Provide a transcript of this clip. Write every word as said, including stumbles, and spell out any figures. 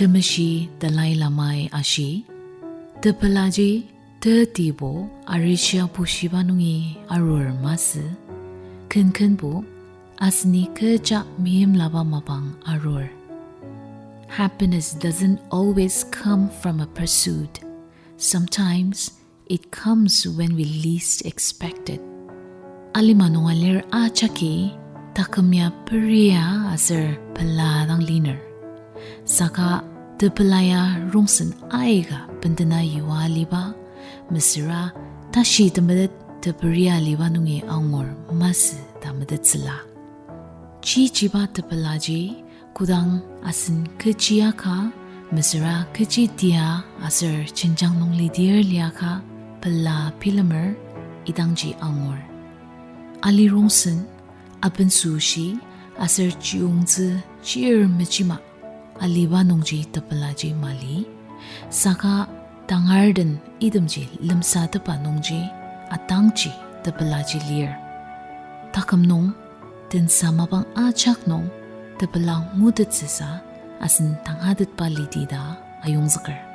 Temeshi Dalai Lama-i ashi, tepelaji tetibo arishia bushiba nungi arur masü, kenkenbo aseni kecha meimlaba mapang arur. Happiness doesn't always come from a pursuit. Sometimes it comes when we least expect it. Alima nunga lir ajaki taküm ya peria aser pela dang liner. Saka tepela ya rongsen aika bendena yua aliba, mesüra tashi temetet teperia aliba nungi angur masü ta metettsüla. Chichiba tepelaji kodang asen kechi aka, mesüra kechi tia aser jenjang nung lidir liaka pela bilemer idangji angur. Ali rongsen, abensüshi aser chiyungtsü chir mejima aliba nungji tepelaji mali, saka tangar den itemji lemsatepba nungji atangji tepelaji lir. Taküm nung tensa mapang ajak nung tepela ngutettsüsa asen tangatetba liti ta ayongzüker.